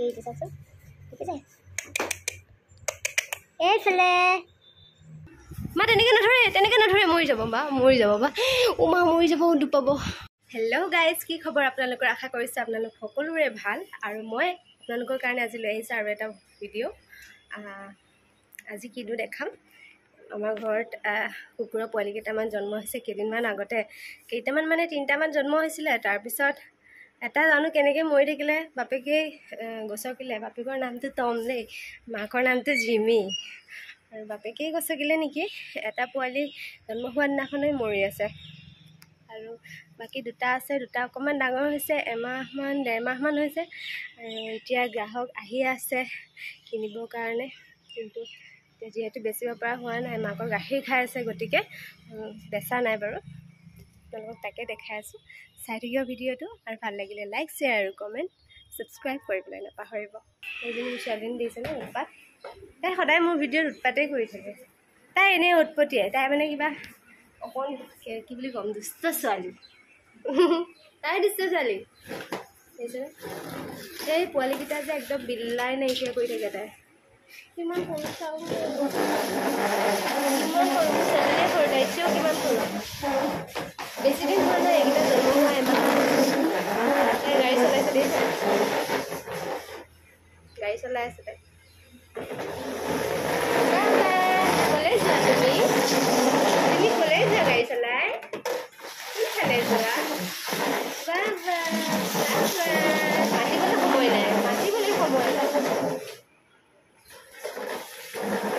এইটো চাওকচোন, দেখিছে এইফালে। মা তেনেকৈ নধৰে, তেনেকৈ নধৰে, মৰি যাব বা, মৰি যাব বা, অ' মা মৰি যাব, দুখ পাব। হেল্ল' গাইজ, কি খবৰ আপোনালোকৰ? আশা কৰিছোঁ আপোনালোক সকলোৰে ভাল। আৰু মই আপোনালোকৰ কাৰণে আজি লৈ আহিছোঁ আৰু এটা ভিডিঅ'। আজি কিনো দেখাম, আমাৰ ঘৰত কুকুৰৰ পোৱালি কেইটামান জন্ম হৈছে কেইদিনমান আগতে। কেইটামান মানে তিনিটামান জন্ম হৈছিলে, তাৰপিছত এটা জানো কেনেকৈ মৰি থাকিলে, বাপেকেই গছকিলে। বাপেকৰ নামটো টম দেই, মাকৰ নামটো জিমি। আৰু বাপেকেই গছকিলে নেকি, এটা পোৱালি জন্ম হোৱাৰ দিনাখনেই মৰি আছে। আৰু বাকী দুটা আছে, দুটা অকণমান ডাঙৰ হৈছে, এমাহমান ডেৰমাহমান হৈছে। আৰু এতিয়া গ্ৰাহক আহি আছে কিনিবৰ কাৰণে, কিন্তু এতিয়া যিহেতু বেচিব পৰা হোৱা নাই, মাকৰ গাখীৰ খাই আছে, গতিকে বেচা নাই বাৰু। আপোনালোকক তাকে দেখাই আছোঁ, চাই থাকিব ভিডিঅ'টো। আৰু ভাল লাগিলে লাইক, শ্বেয়াৰ আৰু কমেণ্ট, ছাবস্ক্ৰাইব কৰিবলৈ নাপাহৰিব। এইজনী ছোৱালীজনী দিছেনে উৎপাত, তাই সদায় মোৰ ভিডিঅ'ত উৎপাতেই কৰি থাকে। তাই এনেই উৎপতীয়াই, তাই মানে কিবা অকণ কি বুলি ক'ম, দুষ্ট ছোৱালী, তাই দুষ্ট ছোৱালী। দেখিছেনে এই পোৱালিকেইটা যে একদম বিলাই নাইকিয়া কৰি থাকে তাই। কিমান সৰু চাওঁ, কিমান সৰু, মোৰ ছোৱালীজনীয়ে সৰু, তাইতকৈও কিমান সৰু। বেছি দিন হোৱা নাই এইকেইটা জন্ম হোৱা, এমাহ। তাই গাড়ী চলাইছে, দেখিছে গাড়ী চলাই আছে তাই। ক'লৈ যোৱা তুমি? তুমি ক'লৈ যোৱা গাড়ী চলাই? কোনফালে যোৱা? বাবা বাবা, মাতিবলৈ সময় নাই, মাতিবলৈ সময় নাই।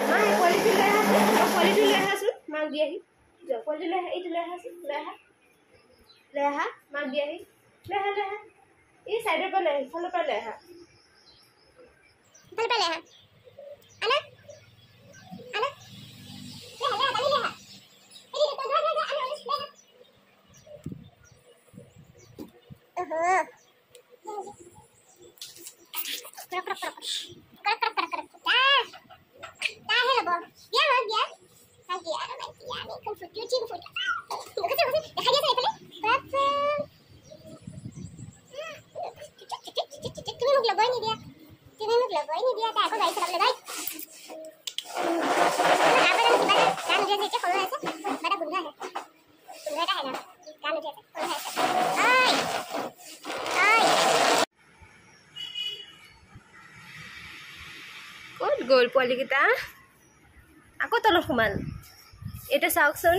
মা এই পোৱালিটো লৈ আহাচোন, পোৱালিটো লৈ আহাচোন, মাক দি আহি। যোৱা পোৱালিটো লৈ আহা, এইটো লৈ আহাচোন, লৈ আহা, লৈ আহা, মাক দি আহি, লৈ আহা, লৈ আহা। এই চাইডৰ পৰা লৈ আহা, ইফালৰ পৰা লৈ আহা, ইফালৰ পৰা লৈ আহা। আনা আনা, লৈ আহা, লৈ আহা, টানি লৈ আহা। এই ধৰা, ধৰা, ধৰা, আনা, আনা, লৈ আহা। ওহো, কৰক কৰক কৰক কৰক কৰক কৰক কৰক। তাহে ল'ব দিয়া, মাক দিয়া, মাক দিয়া, মাক দিয়া। আমি এখন ফুটি উঠি ফুটি দেখাই দিয়াচোন এইফালে। তুমি মোক ল'বই নিদিয়া, তুমি মোক ল'বই নিদিয়া। তাই আকৌ গাড়ী চলাবলৈ গাড়ী কিবা এটা গান উঠি আছে, এতিয়া সৰু হৈ আছে, কিবা এটা গোন্ধ আহে, গোন্ধ এটা আহে, গান উঠি আছে, সৰু হৈ আছে। ঐ ঐ, ক'ত গ'ল পোৱালিকেইটা? আকৌ তলত সোমাল। এইটো চাওকচোন,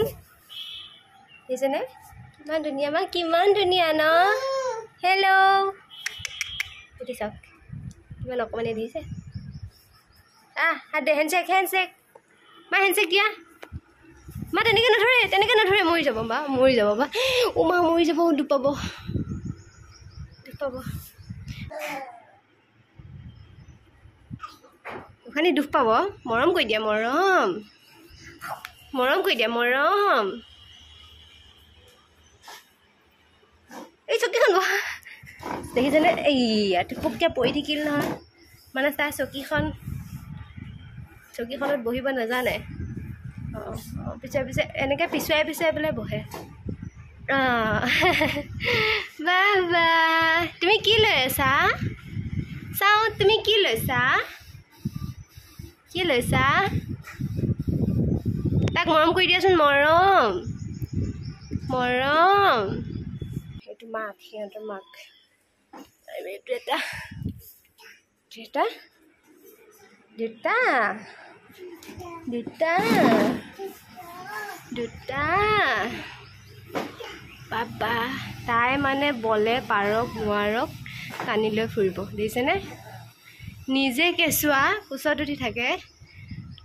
দেখিছেনে কিমান ধুনীয়া মা, কিমান ধুনীয়া ন? হেল্ল', এইটো চাওক কিমান অকণমানি দিছে। আহ হাত দে, হেণ্ডশ্বেক, হেণ্ডশ্বেক মা, হেণ্ডশ্বেক দিয়া মা। তেনেকৈ নধৰে, তেনেকৈ নধৰে, মৰি যাব বা, মৰি যাব বা, অ' মা মৰি যাব, দুখ পাব, দুখ পাব, গোসানী দুখ পাব। মৰম কৰি দিয়া, মৰম, মৰম কৰি দিয়া, মৰম। এই চকীখন বহা, দেখিছেনে? এইয়া টোপককৈ পৰি থাকিল নহয়, মানে তাই চকীখন, চকীখনত বহিব নাজানে। অঁ অঁ, পিছে পিছে এনেকৈ পিছুৱাই পিছুৱাই পেলাই বহে। অঁ বাহ বাহ, তুমি কি লৈ আছা চাওঁ, তুমি কি লৈছা, কি লৈছা? তাক মৰম কৰি দিয়াচোন, মৰম, মৰম। এইটো মাক, সিহঁতৰ মাক। আৰু এইটো এটা, এটা, দুটা, দুটা, দুটা। বাবা, তাই মানে বলে পাৰক নোৱাৰক টানি লৈ ফুৰিব, দেখিছেনে? নিজে কেঁচুৱা কোচত উঠি থাকে,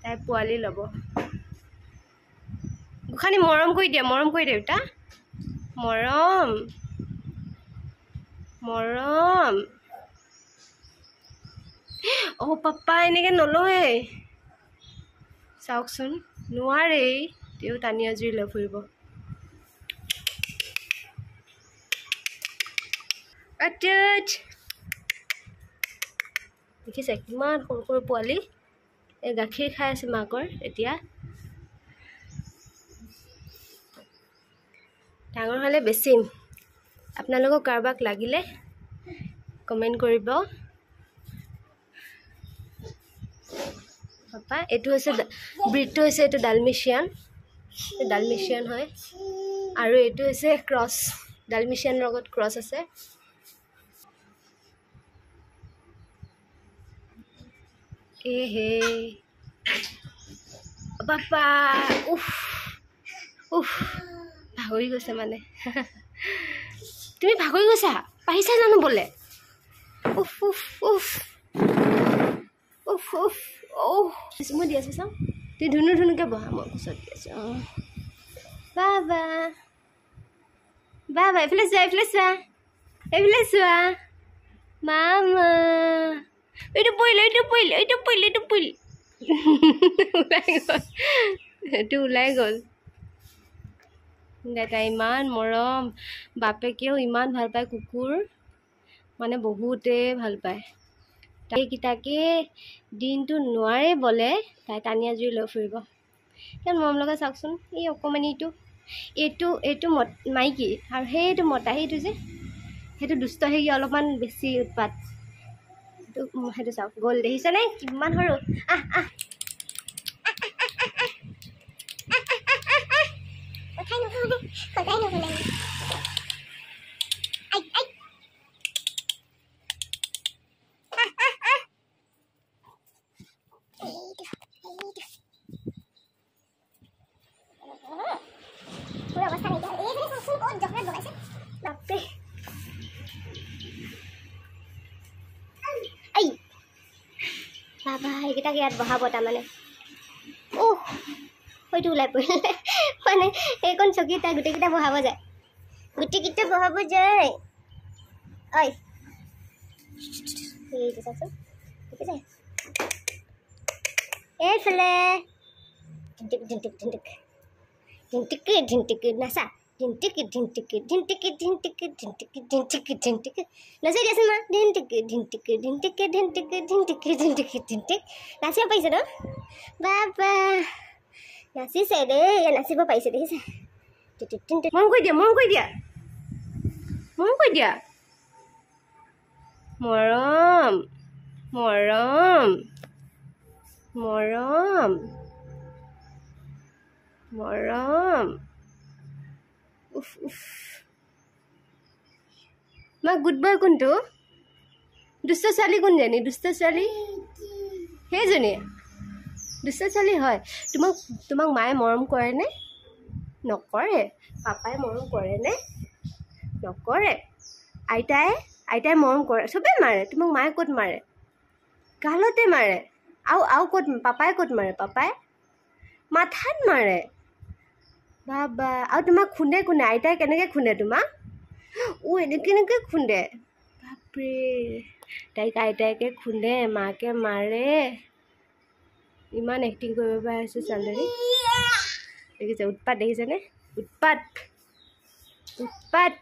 তাই পোৱালি ল'ব। গোসানী মৰম কৰি দিয়া, মৰম কৰি দিয়া, দেউতা, মৰম, মৰম। অ' পাপা এনেকৈ নলয়, চাওকচোন, নোৱাৰেই, তেওঁ টানি আজুৰি লৈ ফুৰিব। অটুট, দেখিছে কিমান সৰু সৰু পোৱালি, এই গাখীৰ খাই আছে মাকৰ। এতিয়া ডাঙৰ হ'লে বেচিম। আপোনালোকক কাৰোবাক লাগিলে কমেণ্ট কৰিব। পাপা এইটো হৈছে ব্ৰিডটো হৈছে এইটো ডালমেচিয়ান, ডালমেচিয়ান হয়। আৰু এইটো হৈছে ক্ৰছ, ডালমেচিয়ানৰ লগত ক্ৰছ আছে। এ হে বাপা, উফ উফ, ভাগৰি গৈছে মানে। তুমি ভাগৰি গৈছা, পাৰিছা জানো বোলে? উফ উফ উফ উফ উফ অ', মই দি আছোঁ চাওঁ। তুমি ধুনু ধুনুকৈ বহা, মই কোচত দি আছোঁ। অঁ বাবা বাবা, এইফালে চোৱা, এইফালে চোৱা, এইফালে চোৱা। মামা এইটো পৰিলে, এইটো পৰিলে, এইটো পৰিলে, এইটো পৰিলে, ওলাই গ'ল, এইটো ওলাই গ'ল। দেউতা ইমান মৰম, বাপেকেও ইমান ভাল পায় কুকুৰ, মানে বহুতেই ভাল পায়। এইকেইটাকে দিনটো নোৱাৰে বোলে, তাই টানি আজুৰি লৈ ফুৰিব। কিমান মৰম লগা চাওকচোন এই অকণমানিটো। এইটো এইটো মাইকী আৰু সেইটো মতা, সেইটো যে সেইটো দুষ্ট, সেই অলপমান বেছি উৎপাত। সেইটো সেইটো চাওক গ'ল, দেখিছেনে কিমান সৰু। আহ আহ, বাবা সেইকেইটাক ইয়াত বহাব তাৰমানে। অ' হয়তো ওলাই পৰিলে মানে এইকণ চকী তাই গোটেইকেইটা বহাব যায়, গোটেইকেইটা বহাব যায়। ঐ এইটো চাওকচোন, দেখিছে এইফালে ঢিনটিক ঢিনটিক ঢিনটিক ঢিনটিক ঢিনটিক নাচা, ঢিনটিক ঢিনটিক ঢিনটিক ঢিনটিক ঢিনটিক ঢিনটিক ঢিনটিক নাচি দিয়াচোন মা। ঢিনটিক ঢিনটিক ঢিনটিক ঢিনটিক ঢিনটিক ঢিনটিক ঢিনটিক নাচিব পাৰিছে ন বাবা, নাচিছে দেই, নাচিব পাৰিছে দেখিছে। মৰম কৰি দিয়া, মৰম কৰি দিয়া, মৰম কৰি দিয়া, মৰম মৰম মৰম মৰম। উফ উফ, মা গুড বয় কোনটো? দুষ্ট ছোৱালী কোনজনী? দুষ্ট ছোৱালী সেইজনী দুষ্ট ছোৱালী হয়। তোমাক তোমাক মায়ে মৰম কৰেনে? নকৰে। পাপাই মৰম কৰেনে? নকৰে। আইতাই, আইতাই মৰম কৰে, চবেই মাৰে। তোমাক মায়ে ক'ত মাৰে? গালতে মাৰে। আৰু আৰু ক'ত? পাপাই ক'ত মাৰে? পাপাই মাথাত মাৰে। বাবা, আৰু তোমাক খুন্দে কোনে? আইতাই কেনেকৈ খুন্দে তোমাক? অ' এনেকৈ এনেকৈ খুন্দে। বাপৰে, তাইক আইতাইকে খুন্দে, মাকে মাৰে। ইমান এক্টিং কৰিব পাই আছে ছোৱালীজনী। দেখিছে উৎপাত, দেখিছেনে উৎপাত, উৎপাত।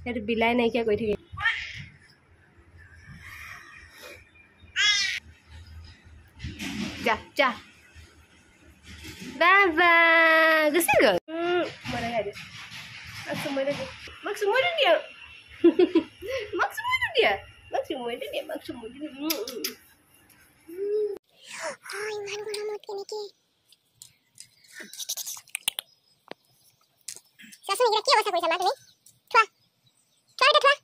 সেইটো বিলাই নাইকিয়া কৰি থাকে। যা যা বাবা, গুচি গ'ল। মই দেখাই দিছোঁ। মাক চুমুইটো দিয়া, মাক চুমুইটো দিয়া, মাক চুমুইটো দিয়া, মাক চুমুইটো দিয়া, মাক চুমুইটো দিয়া। ইমান গৰমত কেনেকে চাচোন, এইকেইটা কি অৱস্থা কৰিছা মা তুমি? থোৱা থোৱা এতিয়া, থোৱা।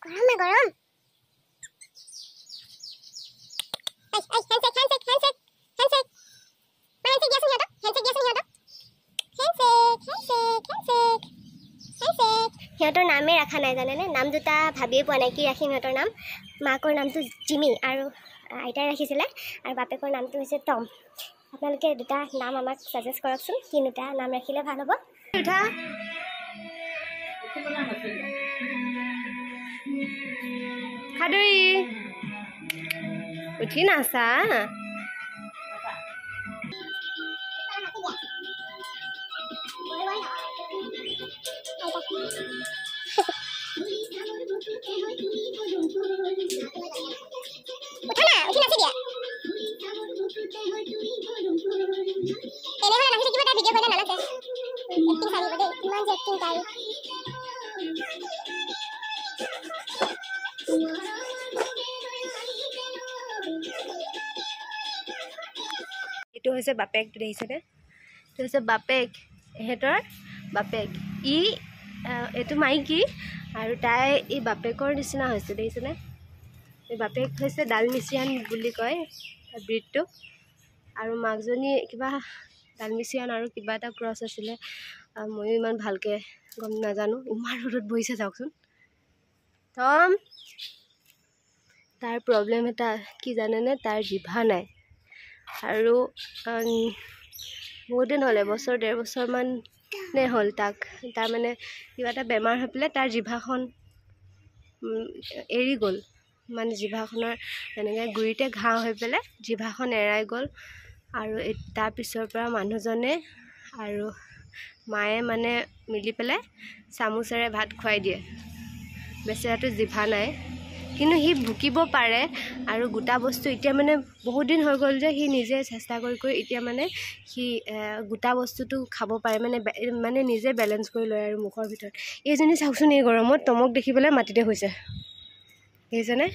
গৰম মা, গৰম। হেণ্ডশ্বেক হেণ্ডশ্বেক হেণ্ডশ্বেক হেণ্ডশ্বেক, মা হেণ্ডশ্বেক দিয়াচোন সিহঁতক, হেণ্ডশ্বেক দিয়াচোন সিহঁতক, হেণ্ডশ্বেক হেণ্ডশ্বেক হেণ্ডশ্বেক হেণ্ডশ্বেক। সিহঁতৰ নামেই ৰখা নাই জানেনে, নাম দুটা ভাবিয়ে পোৱা নাই কি ৰাখিম সিহঁতৰ নাম। মাকৰ নামটো জিমি আৰু আইতাই ৰাখিছিলে, আৰু বাপেকৰ নামটো হৈছে টম। আপোনালোকে দুটা নাম আমাক ছাজেষ্ট কৰকচোন, কি দুটা নাম ৰাখিলে ভাল হ'ব। উঠা খাদৈ, উঠি নাচা। উঠা না, উঠি নাচি দিয়া। এনেহ'লে নাচি থাকিব, তাই ভিডিঅ' কৰিলে নানাচে। এক্টিং চাই দেই, ইমান যে এক্টিং তাই। এইটো হৈছে বাপেকটো, দেখিছেনে? এইটো হৈছে বাপেক, ইহঁতৰ বাপেক। ই এইটো মাইকী আৰু তাই এই বাপেকৰ নিচিনা হৈছে, দেখিছেনে? এই বাপেক হৈছে ডালমিচিয়ান বুলি কয় ব্ৰীডটো, আৰু মাকজনী কিবা ডালমিচিয়ান আৰু কিবা এটা ক্ৰছ আছিলে, ময়ো ইমান ভালকৈ গম নাজানো। ইমান ৰ'দত বহিছে, চাওকচোন। টম, তাৰ প্ৰব্লেম এটা কি জানেনে? তাৰ জিভা নাই। আৰু বহুত দিন হ'ল, এবছৰ ডেৰ বছৰমানে হ'ল তাক, তাৰ মানে কিবা এটা বেমাৰ হৈ পেলাই তাৰ জিভাখন এৰি গ'ল। মানে জিভাখনৰ এনেকৈ গুৰিতে ঘাঁ হৈ পেলাই জিভাখন এৰাই গ'ল। আৰু তাৰ পিছৰ পৰা মানুহজনে আৰু মায়ে মানে মিলি পেলাই চামুচেৰে ভাত খুৱাই দিয়ে। বেচেৰাটো জিভা নাই, কিন্তু সি ভুকিব পাৰে। আৰু গোটা বস্তু এতিয়া মানে বহুত দিন হৈ গ'ল যে সি নিজে চেষ্টা কৰি কৰি এতিয়া মানে সি গোটা বস্তুটো খাব পাৰে, মানে মানে নিজে বেলেঞ্চ কৰি লয় আৰু মুখৰ ভিতৰত। এইজনী চাওকচোন, এই গৰমত টমক দেখি পেলাই মাটিতে শুইছে, দেখিছেনে?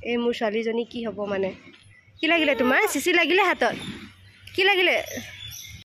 এই মোৰ ছোৱালীজনী কি হ'ব মানে। কি লাগিলে তোমাৰ? চিচি লাগিলে হাতত? কি লাগিলে?